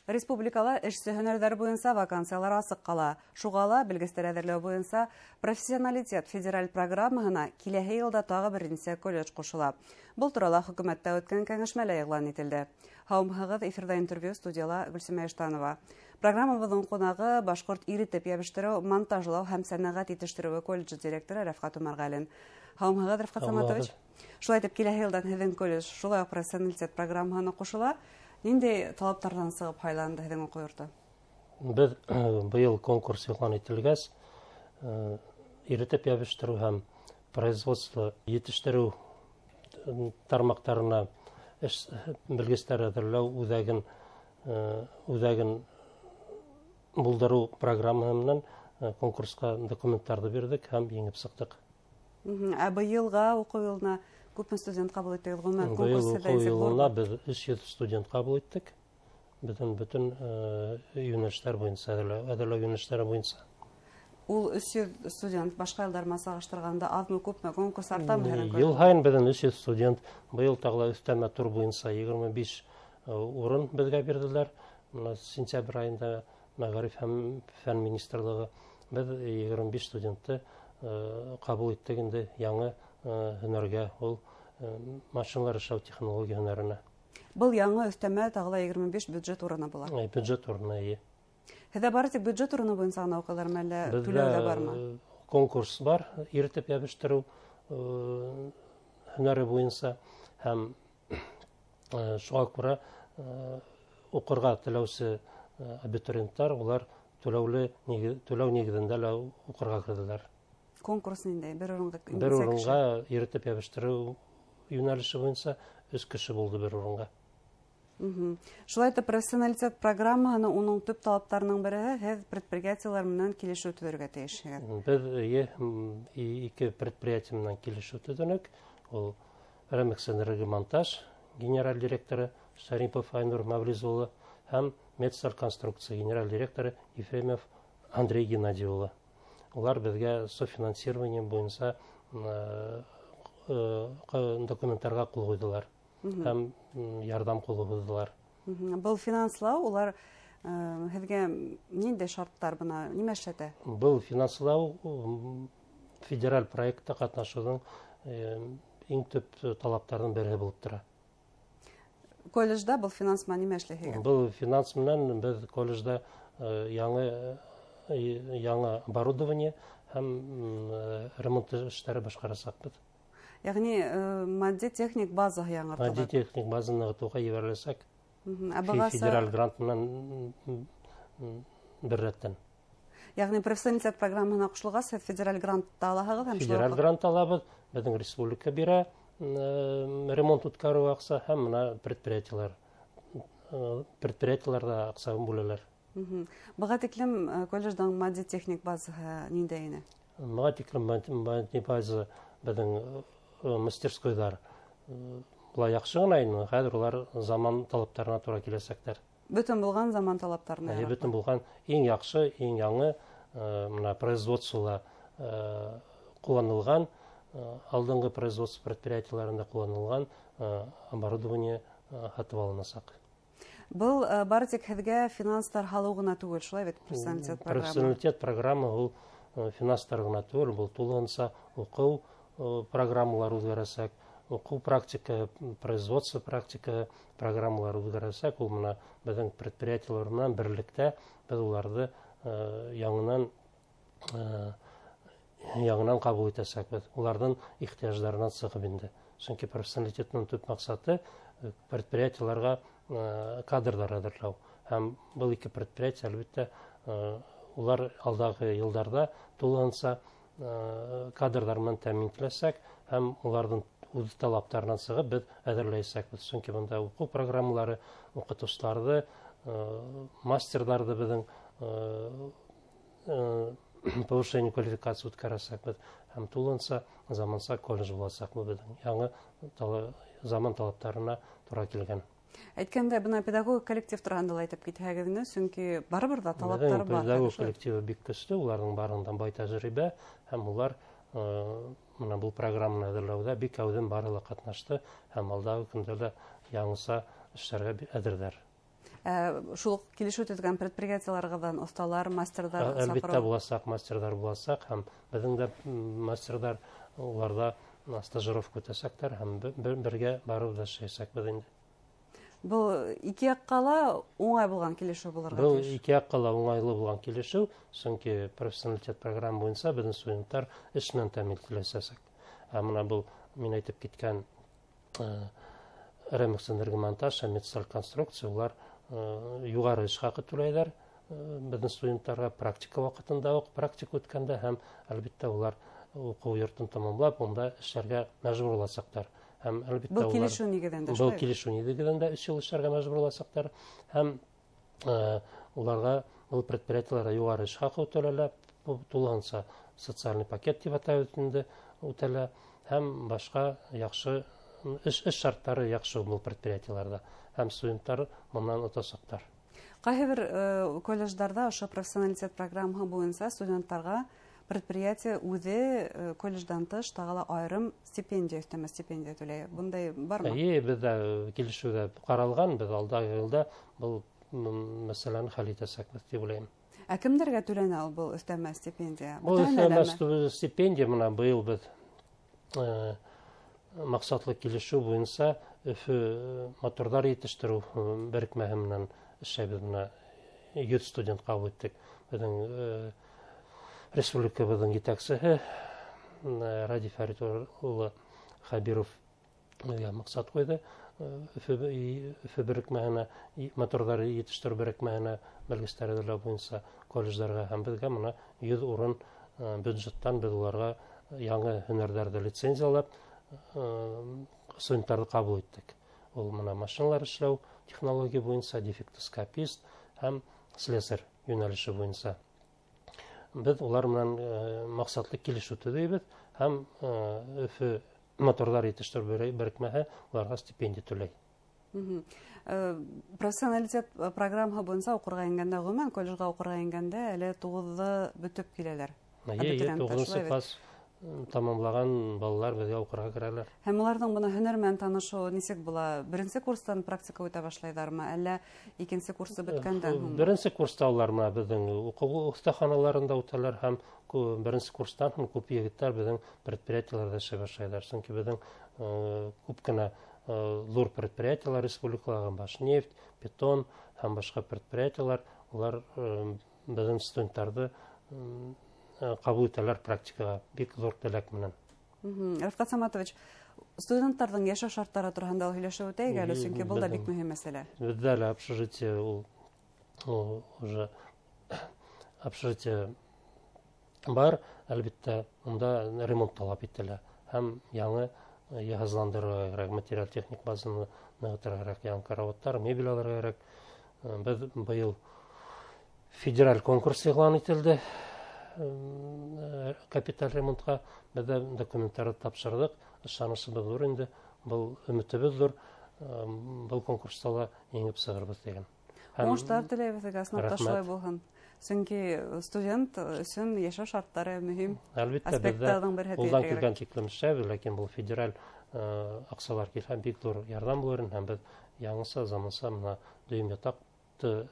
Республикала эшсе һөнәрҙәр буйынса вакансиялар асыҡ ҡала. Шуға ла белгестәр әҙерләү буйынса «Профессионалитет» федераль программаһына киләһе йылда тағы бер нисә колледж ҡушыла. Был турала хөкүмәттә үткән кәңәшмәлә иғлан ителде. Һаумыһығыҙ, эфирҙа интервью, студияла Гөлсимә Иштанова. Программабыҙҙың ҡунағы Башҡорт иретеп йәбештереү, монтажлау һәм сәнәғәт етештереүе колледжы директоры Рәфҡәт Үмәрғәлин. Һаумыһығыҙ, Рәфҡәт Саматович. Шулай итеп, киләһе йылдан һеҙҙең колледж шулай уҡ «Профессионалитет» программаһына ҡушыла. Ниндәй талаптарҙан сығып һайланды һеҙҙең уҡыу йорто? Беҙ быйыл конкурс иғлан ителгәс, иретеп йәбештереү һәм производство етештереү тармаҡтарына эш белгестәр әҙерләү үҙәген булдырыу программаһы менән конкурсҡа документтарҙы бирҙек һәм еңеп сыҡтыҡ. Ә быйылға уҡыу йылына күпме студент ҡабул иттегеҙ? Ғөмүмән, Быйыл конкурс уҡыу йылына беҙ 300 студент ҡабул иттек. Беҙҙең бөтөн йүнәлештәр буйынса, әҙерләү йүнәлештәре буйынса. Ул 300 студент башҡа йылдар менән сағыштырғанда аҙмы, күпме? Конкурс артамы һеҙҙең? Йыл һайын беҙҙең 300 студент. Быйыл тағы ла өҫтәмә тур буйынса 25 урын беҙгә бирҙеләр. Бына сентябрь айында Мәғариф һәм фән министрлығы беҙ 25 студентты ҡабул иттек инде яңы һөнәргә, ул машиналар эшләү технология һөнәренә. Был яңы өҫтәмә тағы ла 25 бюджет урыны була. Бюджет урыны, эйе. Һеҙҙә бары тик бюджет урыны буйынса ғына уҡыйҙармы, әллә Беҙҙә түләү ҙә бармы? Конкурс бар, иретеп йәбештереү һөнәре буйынса, һәм шуға күрә уҡырға теләүсе абитуриенттар улар түләү нигеҙендә лә уҡырға керҙеләр. Конкурс ниндәй? Бер урынға Бер нисә кеше? урынға иретеп йәбештереү йүнәлеше буйынса 3 кеше булды бер урынға. Шулай итеп, «Профессионалитет» программаһының уның төп талаптарының береһе һеҙ предприятиелар менән килешеү төҙөргә тейешһегеҙ. Беҙ ике предприятие менән килешеү төҙөнөк. Ул Ремексэнергомонтаж генераль директоры Шарипов Айнур Мавлиз улы һәм Медстальконструкция генераль директоры Ефремов Андрей Геннадий улы. Улар беҙгә софинансирование буйынса документтарға ҡул ҡуйҙылар һәм ярҙам ҡулы һуҙҙылар. Был финанслау улар һеҙгә ниндәй шарттар, бына нимә эшләтә? Был финанслау федераль проектта ҡатнашыуҙың иң төп талаптарының береһе булып тора. Колледжда был финанс менән нимә эшләйһегеҙ? Был финанс менән беҙ колледжда яңы оборудование һәм ремонт эштәре башҡарасаҡбыҙ. Йәғни матди-техник база яңыртыла. Матди-техник базаны нығытыуға ебәреләсәк. Ә бағасы Федераль грант менән бер рәттән. Йәғни «Профессионалитет» программаһына ҡушылғас, һеҙ федераль грант та алаһығыҙ һәм шулай Федераль уҡ грант алабыҙ, беҙҙең республика бирә ремонт үткәреү аҡса һәм бына предприятиеларҙа аҡса бүләләр. Быға тиклем колледждың матди-техник базаһы ниндәй ине? Быға тиклем матди база беҙҙең мастерскойҙар былай яҡшы ғына ине, хәҙер улар заман талаптарына тура киләсәктәр. Бөтөн булған заман талаптарына Эйе, яраҡлы. бөтөн булған иң яҡшы, иң яңы мына производствола ҡулланылған, алдынғы производство предприятиеларында ҡулланылған оборудование һатып алынасаҡ. Был бары тик һеҙгә финанстар һалыу ғына түгел, шулай бит, «Профессионалитет» программа? «Профессионалитет» программа ул финанстар ғына түгел, был тулыһынса уҡыу программалар үҙгәрәсәк, уҡыу практика, производство практика программалар үҙгәрәсәк. Ул мына беҙҙең предприятиелар менән берлектә беҙ уларҙы яңынан ҡабул итәсәкбеҙ. Уларҙың ихтыяждарынан сығып инде. Сөнки «Профессионалитетның» төп маҡсаты предприятиеларға кадрҙар әҙерләү. Һәм был ике предприятие, әлбиттә, улар алдағы йылдарҙа тулыһынса кадрҙар менән тәьмин ителәсәк һәм уларҙың үҙ талаптарынан сығып беҙ әҙерләйәсәкбеҙ. Сөнки бында уҡыу программалары, уҡытыусыларҙы, мастерҙарҙы беҙҙең повышение квалификации үткәрәсәкбеҙ һәм тулыһынса заманса колледж буласаҡ был беҙҙең яңы заман талаптарына тура килгән. Әйткәндә, бына педагогик коллектив тураһында ла әйтеп китһәгеҙ ине, сөнки барыбер ҙа талаптар Беҙҙең бар. Педагогик коллективы бик көслө, уларҙың барыһынан бай тәжрибә һәм улар мына был программаны әҙерләүҙә бик әүҙем бары ла ҡатнашты һәм алдағы көндәрҙә яңыса эшләргә әҙерҙәр. Шул килешеү төҙгән предприятиеларығыҙҙан оҫталар, мастерҙар әлбиттә буласаҡ, мастерҙар буласаҡ, һәм беҙҙең дә мастерҙар уларҙа стажировка үтәсәктәр һәм бергә барып да эшләйәсәкбеҙ инде. Был ике яҡҡа ла уңай булған килешеү булырға тейеш. Был ике яҡҡа ла уңайлы булған килешеү, сөнки профессионалитет программа буйынса беҙҙең студенттар эш менән тәьмин ителәсәк. Ә мына был мин әйтеп киткән Ремекс энергомонтаж һәм Метсталь конструкция, улар юғары эш хаҡы түләйҙәр беҙҙең студенттарға практика ваҡытында уҡ, практика үткәндә, һәм әлбиттә улар уҡыу йортон тамамлап, унда эшләргә мәжбүр буласаҡтар. Һәм әлбиттә был килешеү нигеҙендә, был килешеү нигеҙендә 3 йыл эшләргә мәжбүр буласаҡтар, һәм уларға был предприятиеларға юғары эш хаҡы үтәлә, тулыһынса социальный пакет тип атайбыҙ инде үтәлә, һәм башҡа яҡшы эш шарттары яҡшы был предприятиеларҙа, һәм студенттар бынан отасаҡтар. Ҡайһы бер колледждарҙа ошо профессионалитет программаһы буйынса студенттарға предприятие үҙе колледждан тыш тағы ла айырым стипендия, өҫтәмә стипендия түләй. Бындай бармы? Эйе, беҙҙә килешеүҙә ҡаралған, беҙ алдағы йылда был мәсьәләне хәл итәсәкбеҙ тип уйлайым. Ә кемдәргә түләнә ул был өҫтәмә стипендия? Был өҫтәмә стипендия мына быйыл беҙ маҡсатлы килешеү буйынса Өфө моторҙар етештереү берекмәһе менән эшләйбеҙ. Мына 100 студент ҡабул иттек. Беҙҙең республикабыҙҙың етәксеһе Радий Фәрит улы Хәбиров маҡсат ҡуйҙы. Өфө берекмәһенә, моторҙар етештереү берекмәһенә белгестәр әҙерләү буйынса колледждарға, һәм беҙгә мына 100 урын бюджеттан беҙ уларға яңы һөнәрҙәрҙе лицензиялап студенттарҙы ҡабул иттек. Ул мына машиналар эшләү технология буйынса, дефектоскопист һәм слесарь йүнәлеше буйынса. Беҙ улар менән маҡсатлы килешеү төҙөйбөҙ, һәм Өфө моторҙар етештереү берекмәһе уларға стипендия түләй. Профессионалитет программаһы буйынса уҡырға ингәндә, ғөмүмән колледжға уҡырға ингәндә әле 9-ҙы бөтөп киләләр. Эйе, 9-нсы класс тамамлаған балалар беҙгә уҡырға керәләр. Һәм уларҙың бына һөнәр менән танышыуы нисек була? Беренсе курстан практика үтә башлайҙармы, әллә икенсе курсы бөткәндән һуң? Беренсе курста улар мына беҙҙең уҡыу оҫтаханаларында үтәләр, һәм беренсе курстан һуң күп егеттәр беҙҙең предприятиеларҙа эшләй башлайҙар. Сөнки беҙҙең күп кенә ҙур предприятиелар республикалағы, Башнефть, Питон һәм башҡа предприятиелар, улар беҙҙең студенттарҙы ҡабул итәләр практикаға бик ҙур теләк менән. Рәфҡәт Саматович, студенттарҙың йәшәү шарттары тураһында һөйләшеп үтәйек әле, сөнки был да бик мөһим мәсьәлә. Беҙҙә лә общежитие ул уже общежитие бар, әлбиттә, унда ремонт талап ителә һәм яңы йыһазландырырға кәрәк, материаль-техник базаны нығытырға кәрәк, яңы караваттар, мебель алырға кәрәк. Беҙ быйыл федераль конкурс иғлан ителде капиталь ремонтҡа, беҙ ҙә документтарҙы тапшырҙыҡ, ышанысыбыҙ ҙур инде, был өмөтөбөҙ ҙур, был конкурста ла еңеп сығырбыҙ тигән. Уңыштар теләйбеҙ, ысынлап та шулай булһын. Сөнки студент өсөн йәшәү шарттары мөһим аспекттарҙың береһе. Ҡулдан килгән тиклем эшләйбеҙ, ләкин был федераль аҡсалар килһә бик ҙур ярҙам булыр, һәм беҙ яңыса, заманса мына дөйөм ятаҡты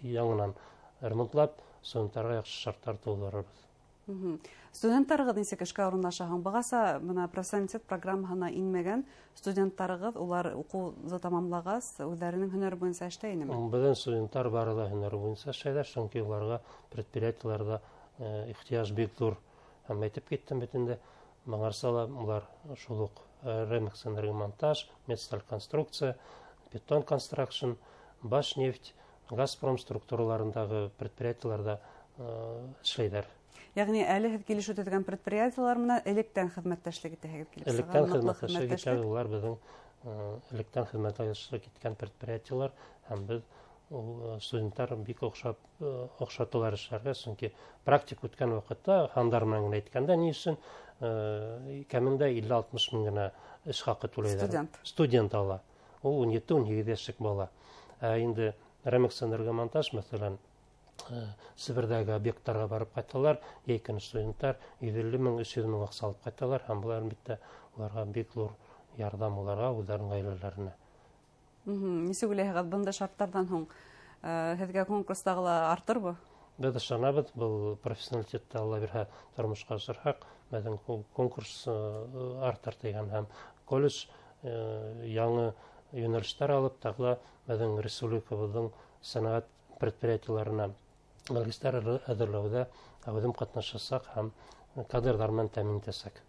яңынан ремонтлап, студенттарға яҡшы шарттар тыуҙырырбыҙ. Студенттарығыҙ нисек эшкә урынлаша һуң? Бығаса бына профессионалитет программаһына инмәгән студенттарығыҙ, улар уҡыуҙы тамамлағас, үҙҙәренең һөнәр буйынса эшләй инеме? Беҙҙең студенттар бары ла һөнәр буйынса эшләйҙәр, сөнки уларға предприятиеларҙа ихтыяж бик ҙур. Һәм әйтеп киттем бит инде, моңарса ла улар шул уҡ Ремекс энергомонтаж, Метсталь конструкция, Питон констракшн, Башнефть, Газпром структураларындағы предприятиеларҙа эшләйҙәр. Йәғни әле һеҙ килешеү төҙөгән предприятиелар менән электән хеҙмәттәшлек итәһегеҙ килеп сыға. Электән хеҙмәттәшлек итәбеҙ, улар беҙҙең электән хеҙмәттәшлек иткән предприятиелар, һәм беҙ ул студенттар бик оҡшаталар эшләргә, сөнки практик үткән ваҡытта һандар менән генә әйткәндә, ни өсөн кәмендә 50-60 мең генә эш хаҡы түләйҙәр. Студент ала. Ул 17-18 йәшлек бала. Ә инде Ремекс энергомонтаж, мәҫәлән, Себерҙәге объекттарға барып ҡайталар, йәй көнө студенттар 150 мең, 300 мең аҡса алып ҡайталар, һәм былар әлбиттә уларға бик ҙур ярҙам уларға, үҙҙәренең ғаиләләренә. Нисек уйлайһығыҙ, бындай шарттарҙан һуң һеҙгә конкурстағы ла артырбы? Беҙ ышанабыҙ, был профессионалитетты Алла бирһә тормошҡа ашырһаҡ, беҙҙең конкурс артыр тигән, һәм колледж яңы йүнәлештәр алып, тағы ла беҙҙең республикабыҙҙың сәнәғәт предприятиеларына белгестәр әҙерләүҙә әүҙем ҡатнашасаҡ һәм кадрҙар менән тәьмин итәсәк.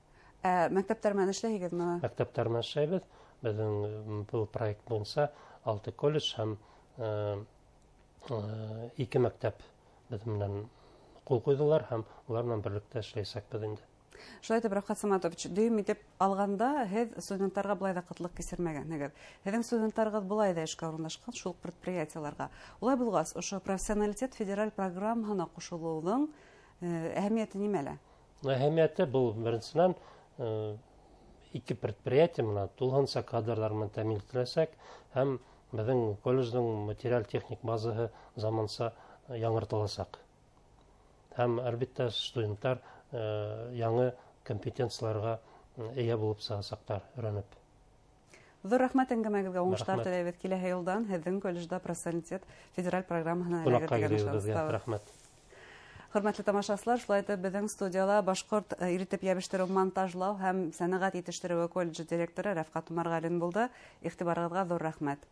Ә мәктәптәр менән эшләйһегеҙме? Мәктәптәр менән эшләйбеҙ. Беҙҙең был проект буйынса 6 колледж һәм 2 мәктәп беҙ менән ҡул ҡуйҙылар һәм улар менән берлектә эшләйәсәкбеҙ инде. Шулай итеп, Рәфҡәт Саматович, дөйөм итеп алғанда, һеҙ студенттарға былай ҙа ҡытлыҡ кисермәгәнһегеҙ. Һеҙҙең студенттарығыҙ былай ҙа эшкә урынлашҡан шул уҡ предприятиеларға. Улай булғас, ошо профессионалитет федераль программаһына ҡушылыуҙың әһәмиәте нимәлә? Әһәмиәте был, беренсенән, 2 предприятие менән тулыһынса кадрҙар менән тәьмин ителәсәк һәм беҙҙең колледждың материаль-техник базаһы заманса яңыртыласаҡ. Һәм, әлбиттә, студенттар яңы компетенцияларға эйә булып сығасаҡтар өйрәнеп. Ҙур рәхмәт әңгәмәгеҙгә, уңыштар Рәхмәт. теләйбеҙ. Киләһе йылдан һеҙҙең колледжда профессионалитет федераль программаһына Ҡунаҡҡа эләгер тигән килеүегеҙгә ышаныстабыҙ. рәхмәт. Хөрмәтле тамашасылар, шулай итеп беҙҙең студияла башҡорт иретеп йәбештереү, монтажлау һәм сәнәғәт етештереүе колледжы директоры Рәфҡәт Үмәрғәлин булды. Иғтибарығыҙға ҙур рәхмәт.